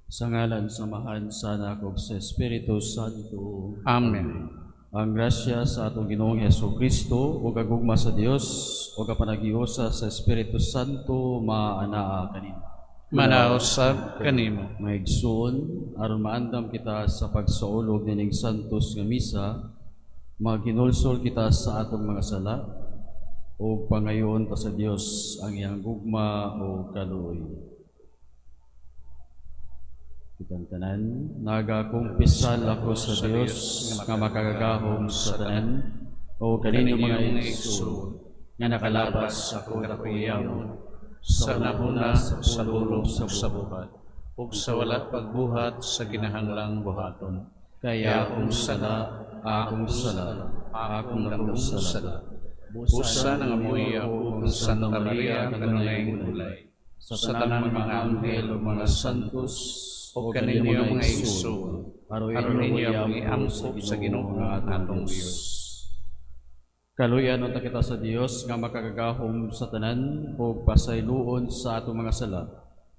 Sa ngalan sa Amahan, sa Anak ug sa Espiritu Santo. Amen. Ang grasya sa atong Ginoong Hesus Kristo ug ang gugma sa Dios ug ang panaghiusa sa Espiritu Santo maanaa kanimo. Manaa usab kanimo. Mga igsoon, aron maandam kita sa pagsaulog nining santos nga misa, maghinulsol kita sa atong mga sala ug pangayoon ta sa Dios ang iyang gugma ug kaluoy. Kitang tanan, nagakumpisal ako sa Dios nga makagagahom sa tanan o kaninyo, mga igsoon, nga nakalapas ako dakuyawon sa hunahuna, sa pulong, sa buhat, ug sa wala pagbuhat sa kinahanglang buhaton. Kay akong sala, akong sala, akong dakong sala. Busa nangamuyo ako kang Santa Maria, kanunayng ulay, sa tanan mga anghel ug mga santos, ug kaninyo, mga igsoon, aron ninyo akong iampo sa Ginoo nga atong Dios. Kaluyan unta kita sa Dios nga makagagahom sa tanan ug pasayloon sa atong mga sala.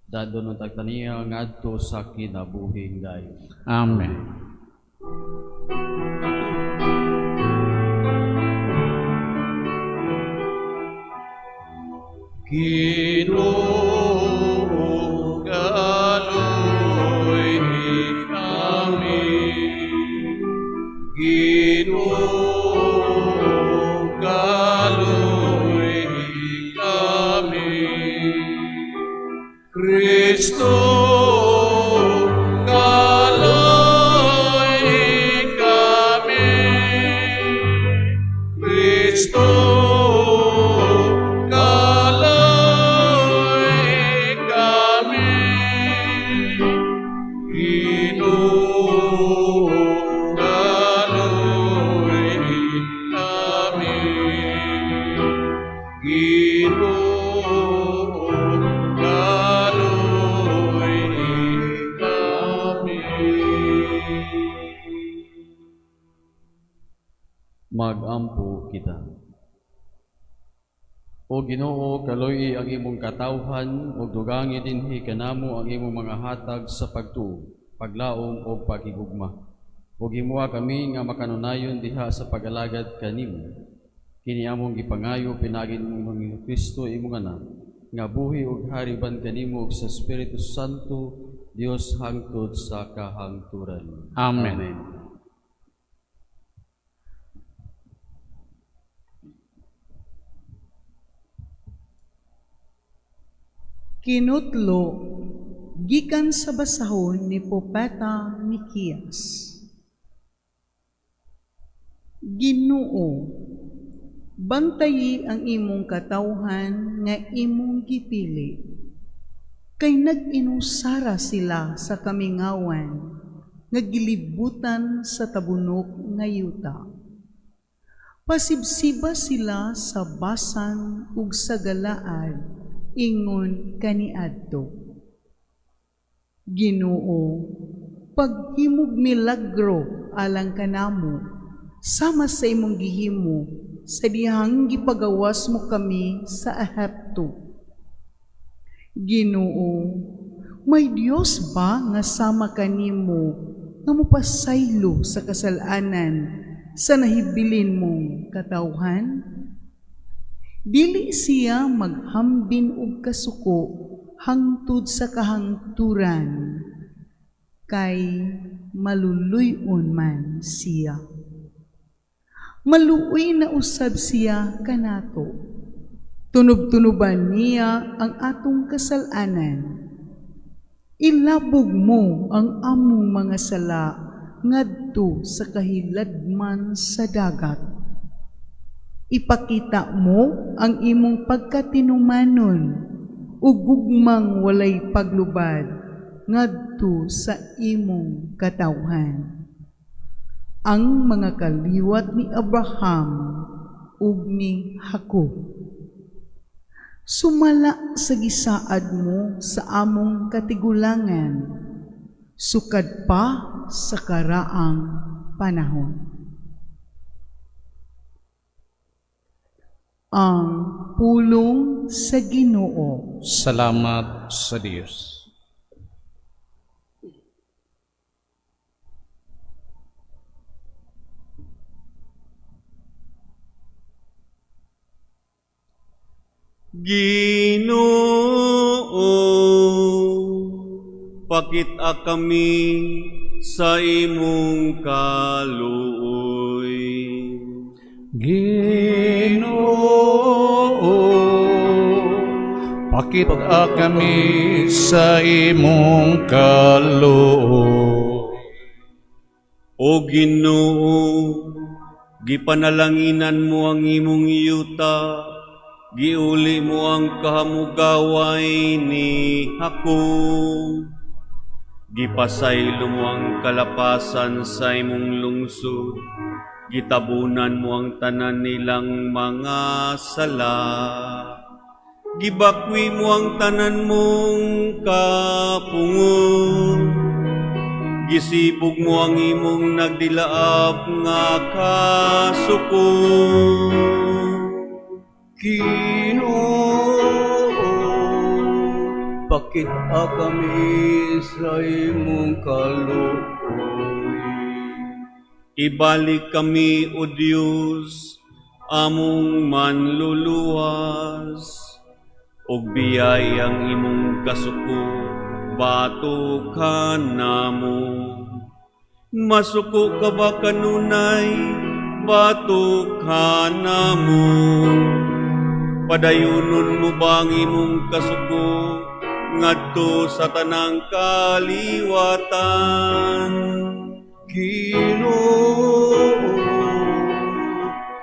Dadon unta kita niya ngadto sa kinabuhing dayon. Amen. Ginoo, kaluy kami. Ginoo, kaluy kami. Kristo, kaluy kami. Kristo, kaluy kami. Ginoo, kaluy kami. Ginoo, kaluy kami. Magampo kita. O Ginoo, kaluy ang imong katawhan ug dugangi dinhi kanamo ang imong mga hatag sa pagtuo, paglaom ug paghigugma. Ug himoa kami nga makanunayon diha sa pag-alagad kanimo. Kini among gipangayo pinaagi ni Kristo, imong Anak, nga buhi ug hari uban kanimo ug sa Espiritu Santo, Dios hangtod sa kahangturan. Amen. Amen. Kinutlo gikan sa basahon ni Propeta Mikias. Ginoo, bantayi ang imong katawhan nga imong gipili, kay nag-inusara sila sa kamingawan nga gilibutan sa tabunok nga yuta. Pasibsiba sila sa Basan ug sa Galaad ingon kaniadto. Ginoo, paghimog milagro alang kanamo, sama sa imong gihimo sa dihang gipagawas mo kami sa Ehipto. Ginoo, may Dios ba nga sama kanimo nga mopasaylo sa kasalanan sa nahibilin mong katawhan? Dili siya maghambin og kasuko hangtod sa kahangturan, kay maluluy-on man siya. Maluoy na usab siya kanato. Tunob-tunoban niya ang atong kasalanan. Ilabog mo ang among mga sala ngadto sa kahiladman sa dagat. Ipakita mo ang imong pagkatinumanon ug gugmang walay paglubad ngadto sa imong katawhan, ang mga kaliwat ni Abraham ug ni Jacob. Sumala sa gisaad mo sa among katigulangan, sukad pa sa karaang panahon. Ang pulong sa Ginoo. Salamat sa Dios. Ginoo, pakita kami sa imong kaluoy. Ginoo, pakita kami sa imong kaluoy. O Ginoo, gipanalanginan mo ang imong yuta, giuli mo ang kahamugaway ni Jacob. Gipasaylo mo ang kalapasan sa imong lungsod, gitabunan mo ang tanan nilang mga sala. Gibakwi mo ang tanan mong kapungon, gisibog mo ang imong nagdilaab nga kasuko. Ginoo, pakita kami sa imong kaluoy. Ibalik kami, O Dios, among manluluwas, ug biyay ang imong kasuko, bato ka namo. Masuko ka ba kanunay, bato ka namo? Padayunon mo ba ang imong kasuko ngadto sa tanang kaliwatan? Ginoo,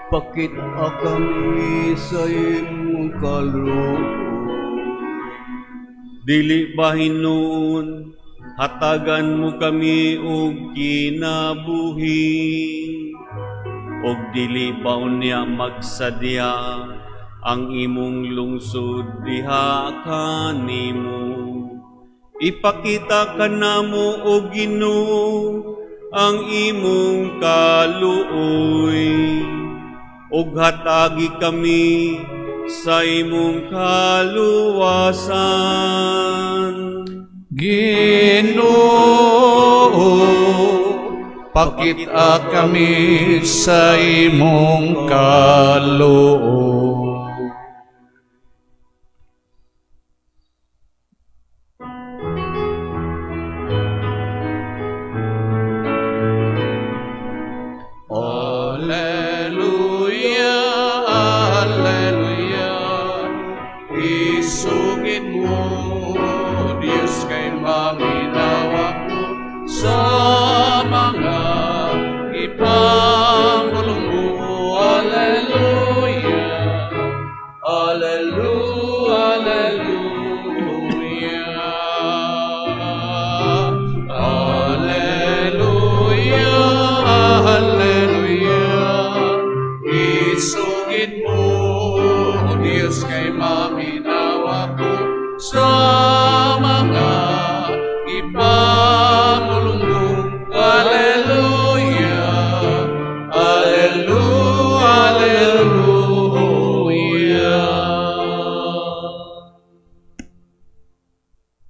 pakita kami sa imong kaluoy. Dili ba hinuon, hatagan mo kami og kinabuhi? Og dili ba unya magsadya ang imong lungsod diha kanimo? Ipakita kanamo, o Ginoo, ang imong kaluoy, ug hatagi kami sa imong kaluwasan. Ginoo, pakita kami sa imong kaluoy. Alleluia, Alleluia, isugid mo, Diyos, kay maminawa ko sa mga ipangulong mo. Alleluia, Alleluia, Alleluia. Alleluia, Alleluia, isugid mo, Diyos, kay maminawa ko sa mga ipangulong mo. Alleluia, Alleluia, Alleluia.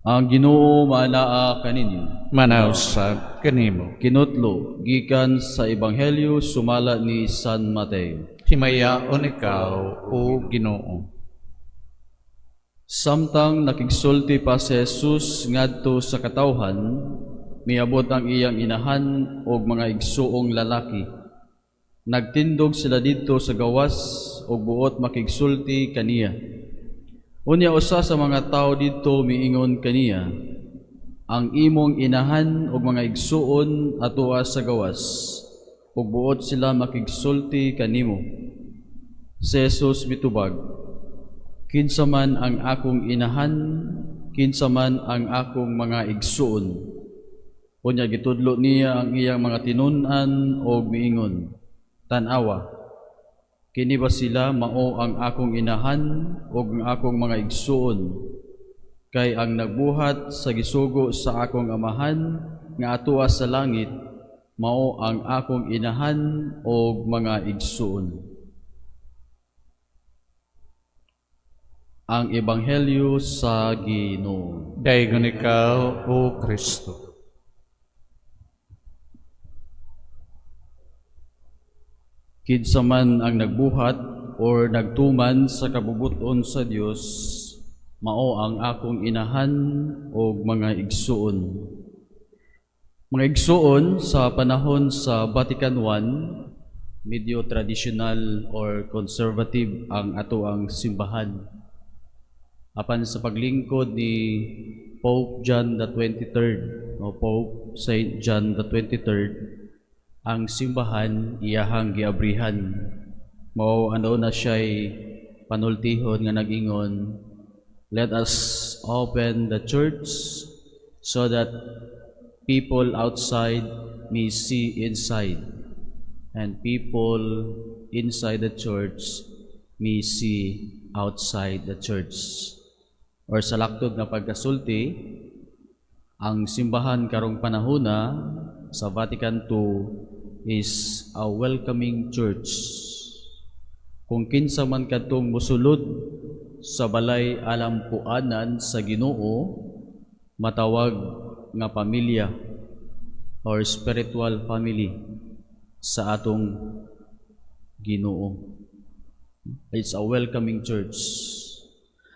Ang Ginoo maanaa kaninyo. Manausab kanimo. Kinutlo gikan sa Ebanghelyo sumala ni San Mateo. Himayaon ikaw, o Ginoo. Samtang nakigsulti pa si Jesus ngadto sa katawhan, miabot ang iyang inahan og mga igsuong lalaki. Nagtindog sila didto sa gawas og buot makigsulti kaniya. Unya usa sa mga tawo didto miingon kaniya, ang imong inahan og mga igsuon atoa sa gawas, ug buot sila makigsulti kanimo. Si Jesus mitubag, kinsa man ang akong inahan, kinsa man ang akong mga igsuon. Unya gitudlo niya ang iyang mga tinun-an og miingon, tan-awa, kini ba sila mao ang akong inahan ug ang akong mga igsuon? Kay ang nagbuhat sa gisugo sa akong amahan nga atoa sa langit, mao ang akong inahan og mga igsuon. Ang Ebanghelyo sa Ginoo. Daygon ikaw, O Kristo. Kinsa man ang nagbuhat or nagtuman sa kabubut-on sa Dios, mao ang akong inahan og mga igsuon. Mga igsuon, sa panahon sa Vatican I, medyo traditional or conservative ang atoang simbahan. Apan sa paglingkod ni Pope John the 23rd o Pope Saint John the 23rd, ang simbahan iyahang giabrihan. Mao ano na siya'y panultihon nga nag-ingon, "Let us open the church so that people outside may see inside and people inside the church may see outside the church." Or sa laktod nga pagkasulti, ang simbahan karong panahona sa Vatican II is a welcoming church. Kung kinsa man kadtong musulod sa balay alampuanan sa Ginoo, matawag nga pamilya or spiritual family sa atong Ginoo. It's a welcoming church.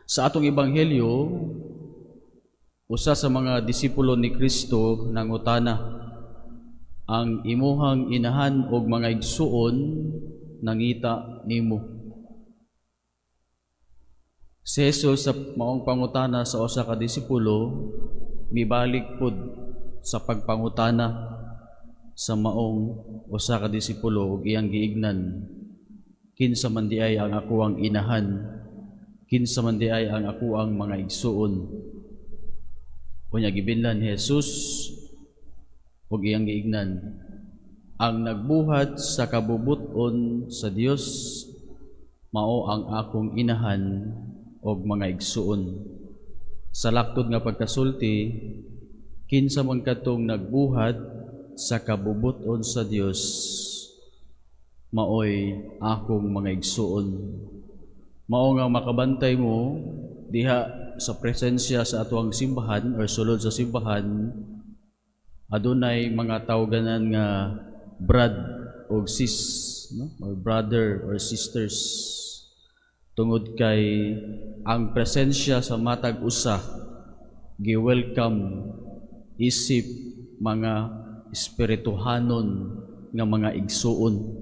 Sa atong ebanghelyo, usa sa mga disipulo ni Kristo nangutana, "Ang imuhang inahan og mga igsuon nangita nimo." Si Jesus sa maong pangutana sa usa ka disipulo, mibalik pud sa pagpangutana sa maong usa ka disipulo ug iyang giignan, "Kinsa man diay ang akoang inahan? Kinsa man diay ang akoang mga igsuon?" Unya gibinlan ni Jesus ug iyang giignan, "Ang nagbuhat sa kabubut-on sa Dios, mao ang akong inahan og mga igsuon." Sa laktod nga pagkasulti, kinsa man kadtong nagbuhat sa kabubut-on sa Dios, maoy akong mga igsuon. Mao nga makabantay mo diha sa presensya sa atoang simbahan or sulod sa simbahan, adunay mga tawganan nga brad o sis, no? Or brother or sisters, tungod kay ang presensya sa matag usa gi-welcome isip mga espirituhanon nga mga igsuon,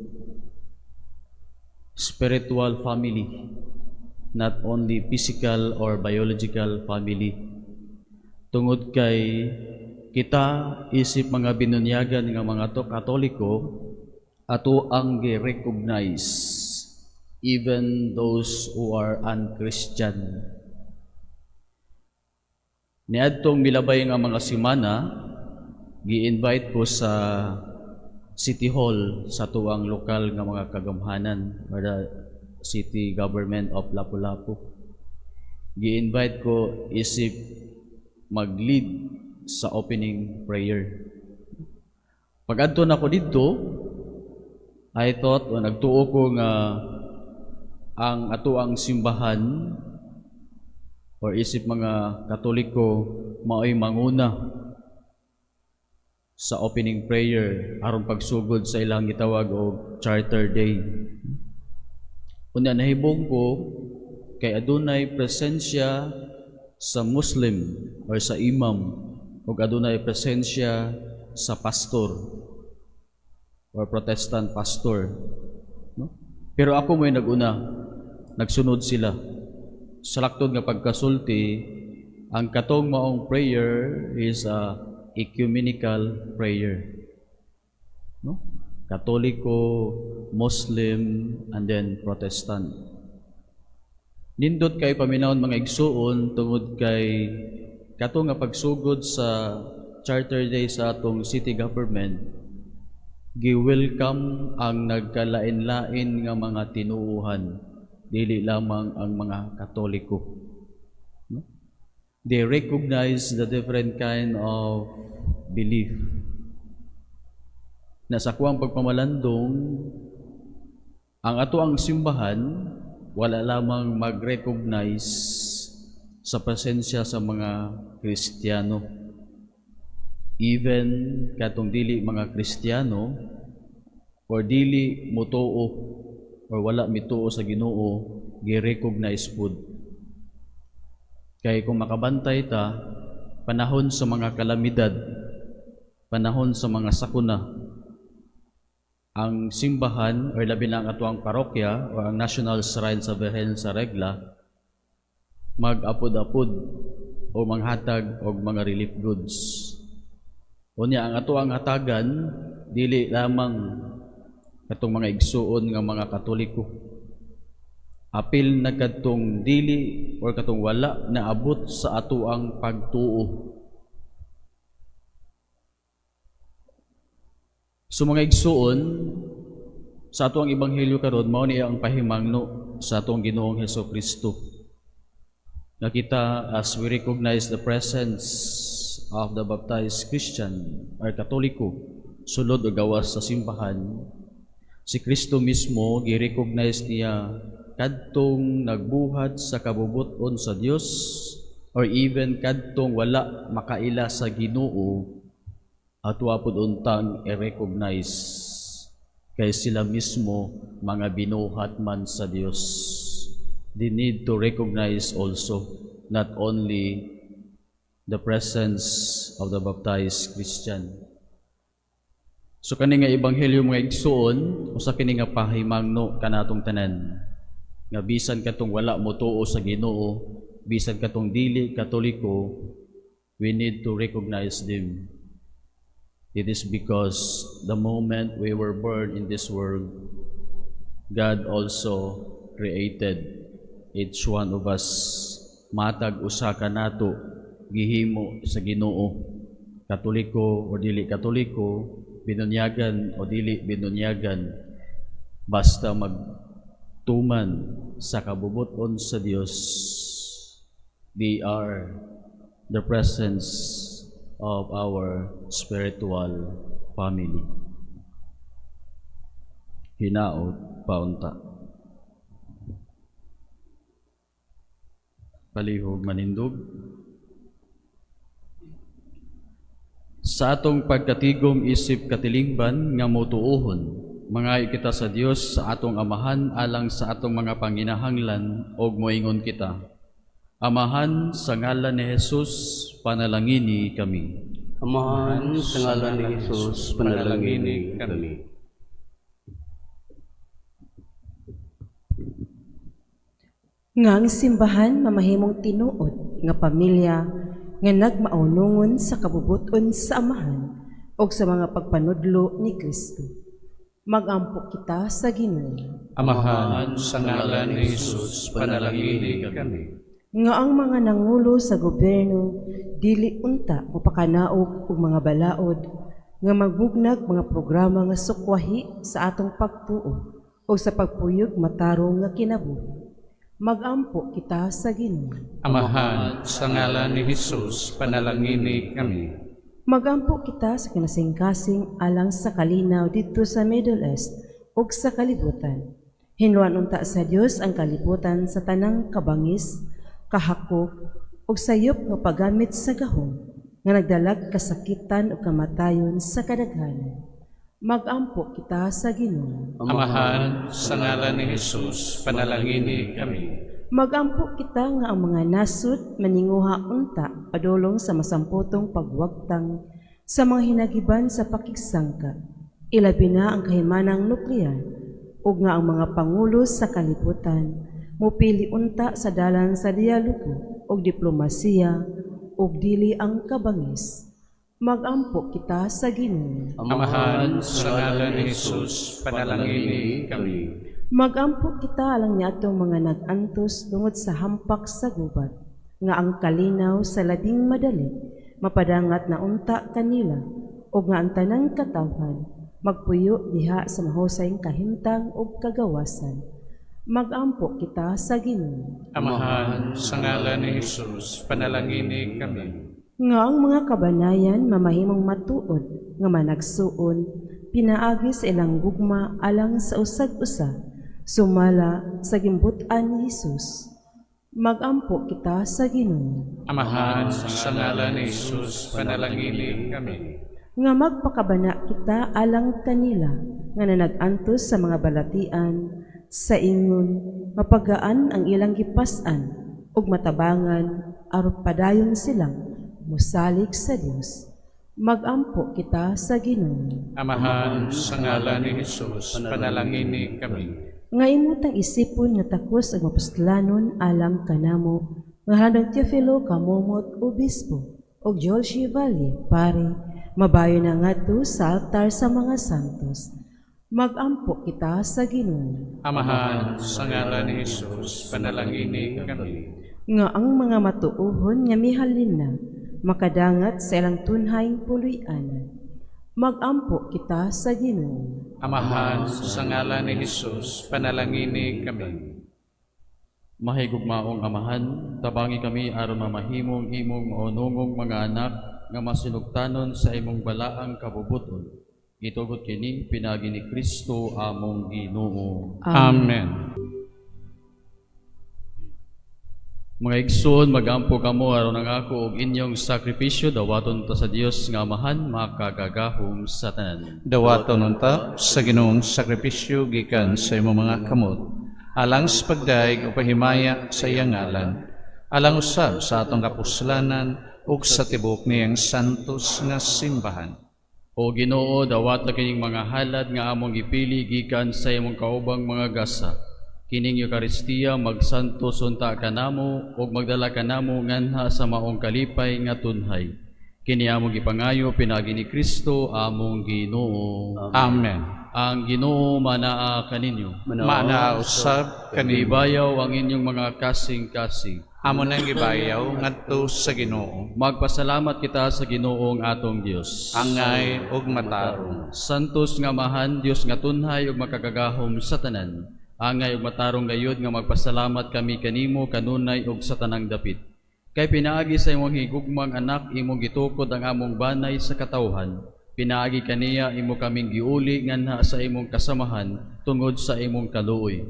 spiritual family, not only physical or biological family, tungod kay kita isip mga binunyagan nga mga to Katoliko, ato ang gi-recognize even those who are unchristian. Niadtong milabay nga mga semana, gi-invite ko sa City Hall sa atuang lokal nga mga kagamhanan or the City Government of Lapu-Lapu. Gi-invite ko isip mag-lead sa opening prayer. Pag-adto na ko didto, I thought o nagtuo ko nga ang atoang simbahan or isip mga Katoliko mao'y manguna sa opening prayer aron pagsugod sa ilang gitawag og Charter Day. Unya nahibong ko kay adunay presensya sa Muslim or sa imam ug adunay presensya sa pastor or Protestant pastor, no? Pero ako mo'y naguna, nagsunod sila. Sa laktod nga pagkasulti, ang katong maong prayer is a ecumenical prayer, no? Katoliko, Muslim, and then Protestant. Nindot kay paminawon, mga igsuon, tungod kay kato nga pagsugod sa Charter Day sa atong city government, gi-welcome ang nagkalain-lain nga mga tinuohan, dili lamang ang mga Katoliko, no? They recognize the different kind of belief. Na sa kuang pagpamalandong, ang atoang simbahan wala lamang mag-recognize sa presensya sa mga Kristiyano. Even katong dili mga Kristiyano or dili mutuo. or wala mituo sa Ginoo, gi-recognize pud. Kay kung makabantay ta, panahon sa mga kalamidad, panahon sa mga sakuna, ang simbahan or labi na ang atuang parokya o ang National Shrine sa Birhen sa Regla mag-apod-apod o manghatag og mga relief goods. Unya, ang atuang hatagan dili lamang katong mga igsuon nga mga Katoliko. Apil na kadtong dili or katong wala naabot sa atuang pagtuo. So mga igsuon, sa atuang ebanghelyo karon, mao ni ang pahimangno sa atong Ginoong Hesus Kristo. Nakita as we recognize the presence of the baptized Christian or Katoliko sulod o gawas sa simbahan, si Kristo mismo gi-recognize niya kadtong nagbuhat sa kabubut-on sa Dios or even kadtong wala makaila sa Ginoo, atwa pud untang i-recognize kay sila mismo mga binuhat man sa Dios. They need to recognize also not only the presence of the baptized Christian. So kani nga ebanghelyo, mga igsuon, usa kini nga pahimangno kanatong tanan nga bisan katong wala motuo sa Ginoo, bisan katong dili Katoliko, we need to recognize them. It is because the moment we were born in this world, God also created each one of us. Matag usa ka nato gihimo sa Ginoo. Katoliko o dili Katoliko, binunyagan o dili binunyagan, basta magtuman sa kabubuton sa Dios, they are the presence of our spiritual family. Hinaot paunta. Palihog manindog. Sa atong pagkatigom isip katilingban nga motuohon, mangay kita sa Dios sa atong Amahan alang sa atong mga panginahanglan og moingon kita. Amahan, sa ngalan ni Jesus, panalangini kami. Amahan, sa ngalan ni Jesus, panalangini kami. Nga ang simbahan mamahimong tinuod nga pamilya nga nagmaunungon sa kabubuton sa Amahan og sa mga pagpanudlo ni Kristo. Magampo kita sa Ginoo. Amahan, sa ngalan ni Jesus, panalangini kami. Nga ang mga nangulo sa gobyerno dili unta mopakanaog og mga balaod nga magbugnag mga programa nga sukwahi sa atong pagtuo o sa pagpuyog matarong nga kinabuhi. Magampo kita sa Ginoo. Amahan, sa ngalan ni Jesus, panalangini kami. Magampo kita sa kinasingkasing alang sa kalinaw didto sa Middle East ug sa kalibutan. Hinluan unta sa Dios ang kalibutan sa tanang kabangis, kahakok ug sayop nga paggamit sa gahom nga nagdalag kasakitan ug kamatayon sa kadaghanan. Magampo kita sa Ginoo. Amahan, sa ngalan ni Jesus, panalangini kami. Magampo kita nga ang mga nasud maninguha unta padulong sa masampotong pagwagtang sa mga hinagiban sa pakigsangka, ilabi na ang kahimanang nuklear, ug nga ang mga pangulo sa kalibutan mupili unta sa dalan sa dialogo ug diplomasiya ug dili ang kabangis. Magampo kita sa Ginoo. Amahan, sa ngalan ni Jesus, panalangini kami. Magampo kita alang niadtong mga nag-antos tungod sa hampak sa gubat, nga ang kalinaw sa labing madali mapadangat na unta kanila, ug nga ang tanang katawhan magpuyo diha sa mahusay kahimtang ug kagawasan. Magampo kita sa Ginoo. Amahan, sa ngalan ni Jesus, panalangini kami. Nga ang mga kabanayan mamahimong matuod nga managsuon pinaagi sa ilang gugma alang sa usag-usa, sumala sa gimbut-an ni Jesus. Magampo kita sa Ginoo. Amahan, sa ngalan ni Jesus, panalangini kami. Nga magpakabana kita alang kanila nga nanagantos sa mga balatian Sa ingon mapagaan ang ilang gipas-an ug matabangan aron padayon silang mosalig sa Dios. Magampo kita sa Ginoo. Amahan, sa ngalan ni Jesus, panalangini kami. Nga imong isipon nga takos ug mapustlanon alang kanamo, nga halandong Teofilo Camomot, obispo, ug Joel Chevalier, pari, mabayo na ngadto sa altar sa mga santos. Magampo kita sa Ginoo. Amahan, sa ngalan ni Jesus, panalangini kami. Nga ang mga matuohon nga mihalin na makadangat sa ilang tunhayng puloy-anan. Magampo kita sa Ginoo. Amahan, sa ngalan ni Jesus, panalangini kami. Mahigugmaong Amahan, tabangi kami aron mamahimong imong maunungong mga anak nga masinugtanon sa imong balaang kabubuton. Gitugot kini pinaagi ni Kristo among Ginoo. Amen. Mga igsoon, magampo kamo aron ang ako ug inyong sakripisyo dawaton ta sa Dios nga Amahan makagagahom sa tanan. Dawaton unta sa Ginoong sakripisyo gikan sa imong mga kamot, alang sa pagdaig o pahimaya sa iyang ngalan, alang usab sa atong kapuslanan ug sa tibuok niyang santos nga simbahan. O Ginoo, dawata kining mga halad nga among gipili gikan sa imong kaubang mga gasa. Kining Eukaristiya magsantos unta kanamo ug magdala kanamo nganha sa maong kalipay nga tunhay. Kini among gipangayo pinaagi ni Kristo among Ginoo. Amen. Ang Ginoo manaa kaninyo. Manaa usab kaninyo. Ibayaw ang inyong mga kasing-kasing. Amo nang gibayaw ngadto sa Ginoo. Magpasalamat kita sa Ginoong atong Dios. Angay ug matarong. Santos nga Amahan, Dios nga tunhay ug makagagahom sa tanan. Angay ug matarong gayud nga magpasalamat kami kanimo kanunay ug sa tanang dapit. Kay pinaagi sa imong higugmang anak imong gitukod ang among banay sa katawhan. Pinaagi kaniya imo kaming giuli nganha sa imong kasamahan tungod sa imong kaluoy.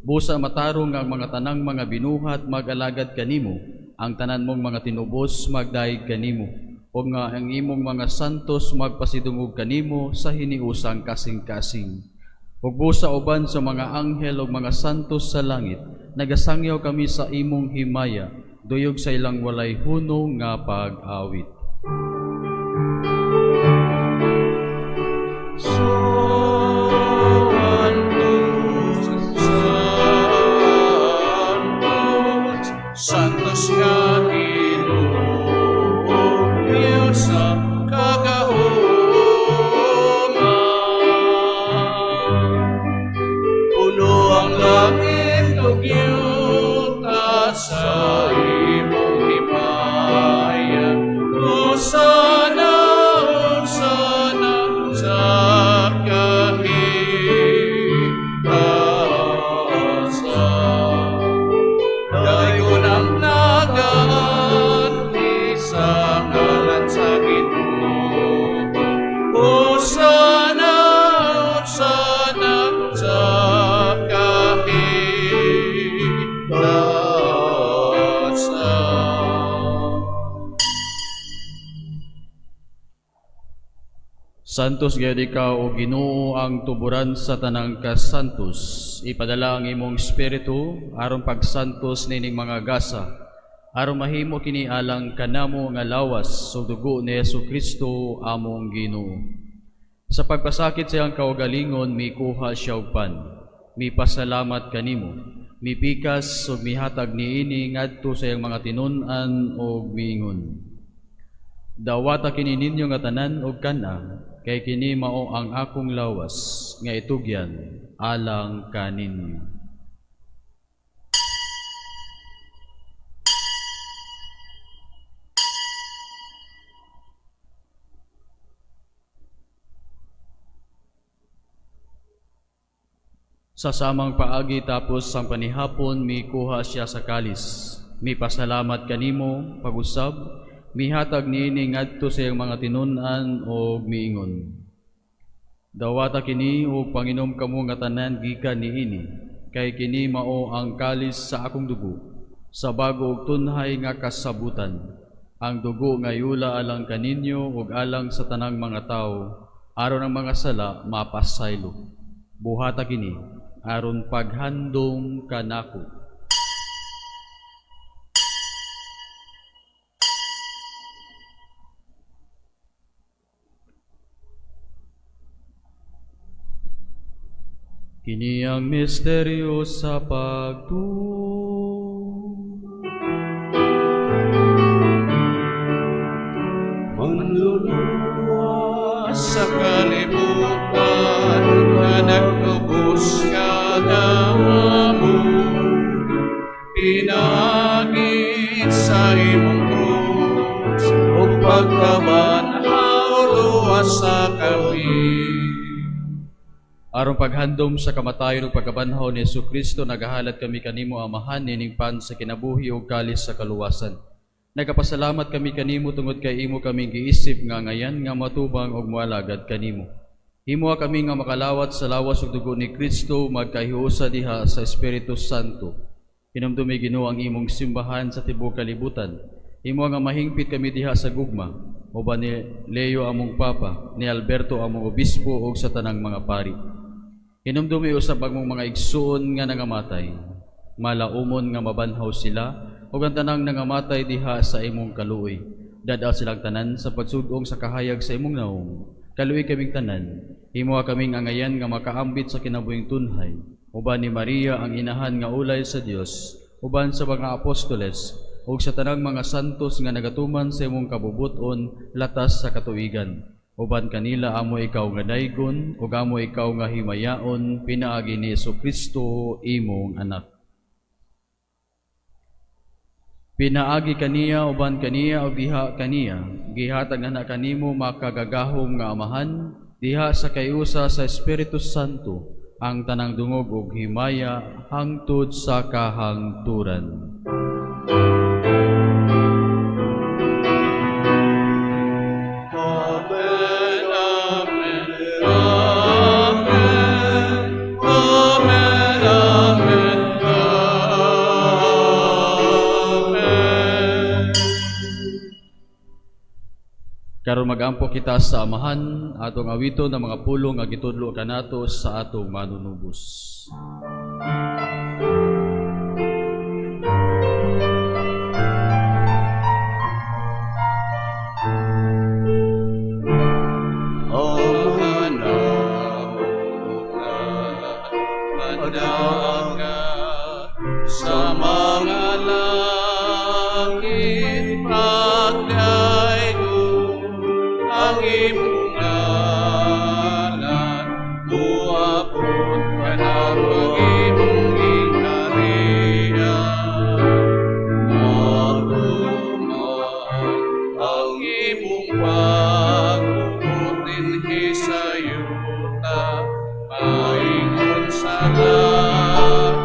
Busa matarong ang mga tanang mga binuhat mag-alagad kanimo, ang tanan mong mga tinubos magdayeg kanimo, ug nga ang imong mga santos magpasidungog kanimo sa hiniusang kasing-kasing. Ug busa uban sa mga anghel ug mga santos sa langit, nagasangyaw kami sa imong himaya, duyog sa ilang walay hunong nga pag-awit. Santos, Santos nga Ginoo, Diyos sa kagahuman. Puno ang langit ug yuta sa imong himaya. Hosana, hosana sa kahitasan. Dayon ang nagaanhi sa ngalan sa Ginoo. Hosana, hosana sa kahitasan. Santos gayud ikaw o Ginoo ang tuburan sa tanang kasantos. Ipadala ang imong espiritu aron pagsantos nining mga gasa, aron mahimo kini alang kanamo nga lawas ug dugo ni Hesukristo among Ginoo. Sa pagpasakit sa iyang kaugalingon, mikuha siya og pan, mipasalamat kanimo, mipikas ug mihatag niini ngadto sa iyang mga tinun-an ug miingon. Dawata kini ninyo nga tanan og kana, kay kini mao ang akong lawas nga itugyan alang kaninyo. Sa samang paagi tapos ang panihapon, mikuha siya sa kalis. Mipasalamat kanimo, pag-usab, mihatag niini ngadto sa iyang mga tinun-an og miingon. Dawata kini ug panginom kamo nga tanan gikan niini, kay kini mao ang kalis sa akong dugo, sa bago ug tunhay nga kasabutan. Ang dugo nga yula alang kaninyo ug alang sa tanang mga tawo, aron ang mga sala mapasaylo. Buhata kini aron paghandom kanako. Kini ang misteryo sa pagtuo. Manluluwas sa kalibutan nga nagtubos kanamo, pinaagi sa imong krus ug pagkabanhaw, luwasa kami. Aron paghandom sa kamatayon ug pagkabanhaw ni Hesukristo, nagahalad kami kanimo, Amahan, nining pan sa kinabuhi ug kalis sa kaluwasan. Nagapasalamat kami kanimo tungod kay imo kaming giisip nga ngayan nga matubang ug moalagad kanimo. Himoa kami nga makalawat sa lawas ug dugo ni Kristo, magkahiusa diha sa Espiritu Santo. Hinumdumi, Ginoo, ang imong simbahan sa tibuok kalibutan. Himoa nga mahingpit kami diha sa gugma, uban ni Leo among Papa, ni Alberto among Obispo ug sa tanang mga pari. Hinumdumi usab ang among mga igsuon nga nangamatay. Malaumon nga mabanhaw sila ug ang tanang nangamatay diha sa imong kaluoy. Dad-a silang tanan sa pagsug-ong sa kahayag sa imong naong. Kaluoy kaming tanan. Himoa kaming angayan nga makaambit sa kinabuhing tunhay. Uban ni Maria ang inahan nga ulay sa Dios, uban sa mga apostoles ug sa tanang mga santos nga nagatuman sa imong kabubut-on latas sa katuigan. Uban kanila amo ikaw nga daygon ug amo ikaw nga himayaon pinaagi ni Hesukristo imong anak. Pinaagi kaniya, uban kaniya ug diha kaniya, gihatag na kanimo makagagahom nga Amahan diha sa kayusa sa Espiritu Santo ang tanang dungog ug himaya hangtod sa kahangturan. Amen, amen, amen, amen, amen, amen. Karon magampo kita sa Amahan, atong awiton ang mga pulong nga gitudlo kanato sa atong manunubos. Ama namo nga madanga sa mga langit, pagdaygon ang imong ngalan, muabot kanamo ang imong gingharian, matuman ang imong pagbuot dinhi sa yuta, maingon sa langit.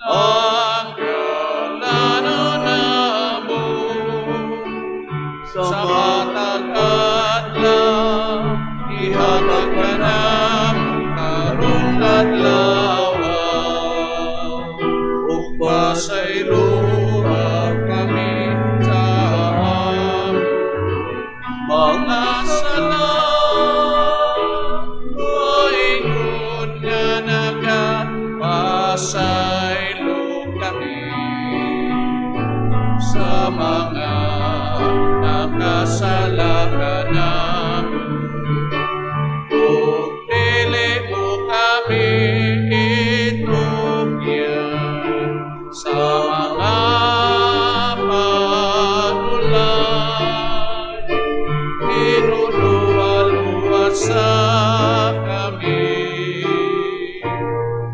Ang kalano namo sa matag adlaw, ihatag kanamo karong adlaw, ug pasayloa kami sa among mga sala, maingon nga nagapasaylo kami sa mga nakasala kanamo, ug dili mo kami itugyan sa mga panulay, hinuluwa-luwasa kami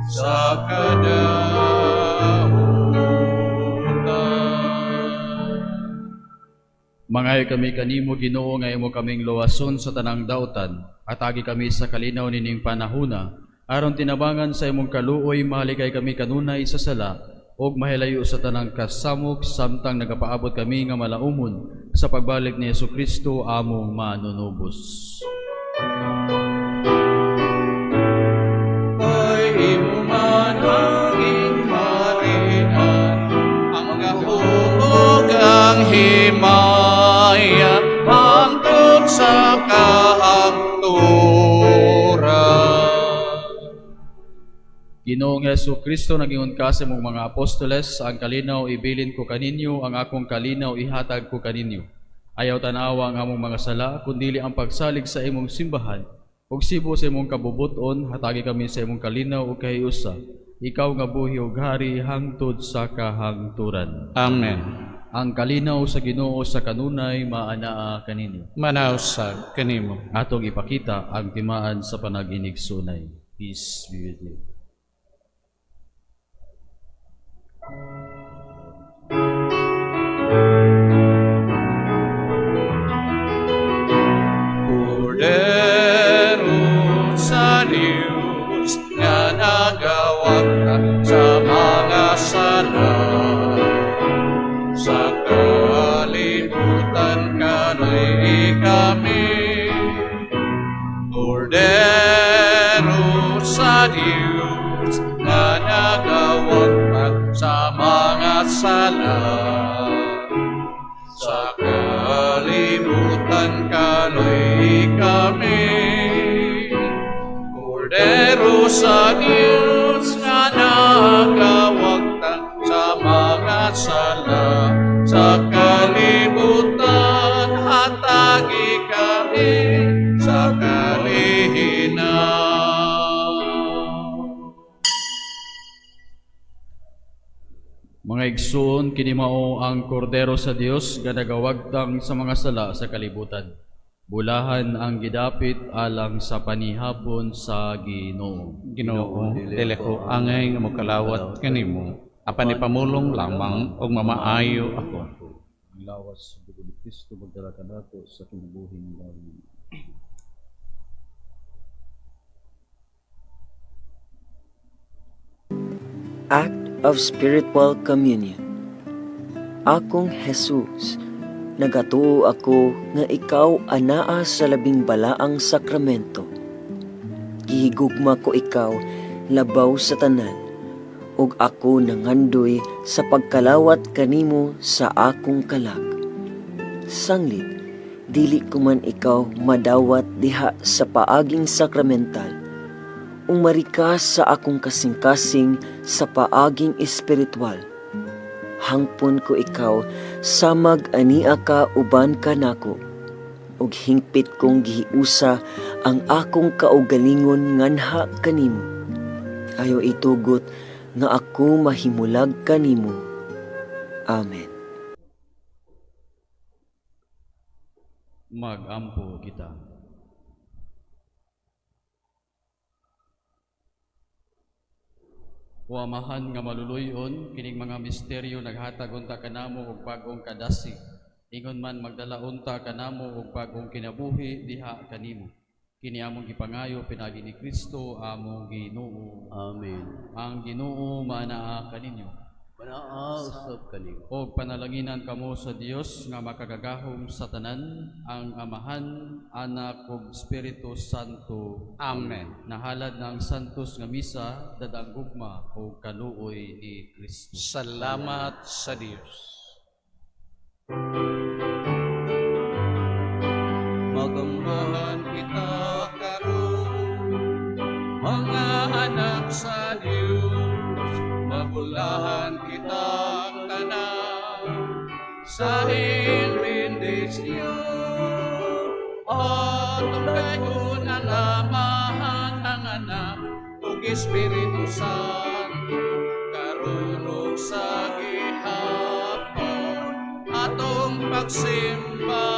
sa kadautan. Mangayo kami kanimo, Ginoo, nga imo kaming luwason sa tanang dautan. Hatagi kami sa kalinaw nining panahuna, aron tinabangan sa imong kaluoy mahalikay kami kanunay sa sala ug mahilayo sa tanang kasamok samtang nagapaabot kami nga malaumon sa pagbalik ni Hesukristo among manunubos. Kay imo man ang gingharian, ang gahom ug ang himaya, hangtod sa kahangturan. Ginoong Hesus Kristo, nagingon ka sa imong mga apostoles, ang kalinaw ibilin ko kaninyo, ang akong kalinaw ihatag ko kaninyo. Ayaw tanawa ang among mga sala, kundili ang pagsalig sa imong simbahan. Ug sibo sa imong kabubuton, hatagi kami sa imong kalinaw ug kahiusa. Ikaw nga buhi ug hari hangtod sa kahangturan. Amen. Ang kalinaw sa Ginoo sa kanunay maanaa kaninyo. Manausab kanimo. Atong ipakita ang timaan sa panag-inigsunay. Peace be with you. Kordero sa Diyos nga nagawagtang sa mga sala, sa kalibutan kaloy kami. Kordero sa Diyos nga nagawagtang sa mga sala, sa kalibutan kaloy kami. Kordero sa Diyos nga nagawagtang sa mga sala, sa kalibutan hatagi kami sa kalihinaw. Mga igsoon, kini mao ang kordero sa Dios nga nagawagtang sa mga sala sa kalibutan. Bulahan ang gidapit alang sa panihapon sa Ginoo. Ginoo, dili ko angay nga mokalawat kanimo, apan ipamulong lamang og mamaayo ako. Ang lawas sa dugo ni Kristo magdala kanato sa kinabuhing lawom. Act of Spiritual Communion. Akong Jesus, nagatuo ako nga ikaw anaa sa labing balaang sakramento. Gihigugma ko ikaw labaw sa tanan, ug ako nangandoy sa pagkalawat kanimo sa akong kalag. Sanglit, dili ko man ikaw madawat diha sa paaging sakramental, umari ka sa akong kasing-kasing sa paaging espiritual. Hangpon ko ikaw, samag ania ka uban ka nako, ug hingpit kong gihiusa ang akong kaugalingon nganha kanimo. Ayaw itugot nga ako mahimulag kanimo. Amen. Magampo kita. O Amahan nga maluluyon, kining mga misteryo naghatag unta kanamo og bag-ong kadasig. Ingon man magdala unta kanamo og bag-ong kinabuhi diha kanimo. Kini among gipangayo pinaagi ni Kristo among Ginoo. Amen. Ang Ginoo manaa kaninyo. Manaa usab kanimo. Og panalanginan kamo sa Dios nga makagagahom sa tanan, ang Amahan, Anak ug Espiritu Santo. Amen. Nahalad na ang santos nga misa, dadang gugma o kaluoy ni Kristo. Salamat sa Dios. Magambahan kita karon, mga anak sa Dios, mabulahan kita tanan sa bendisyon. Atong dayon alamahan ang Anak ug Espiritu Santo, karon ug sa gihapon atong pagsimba.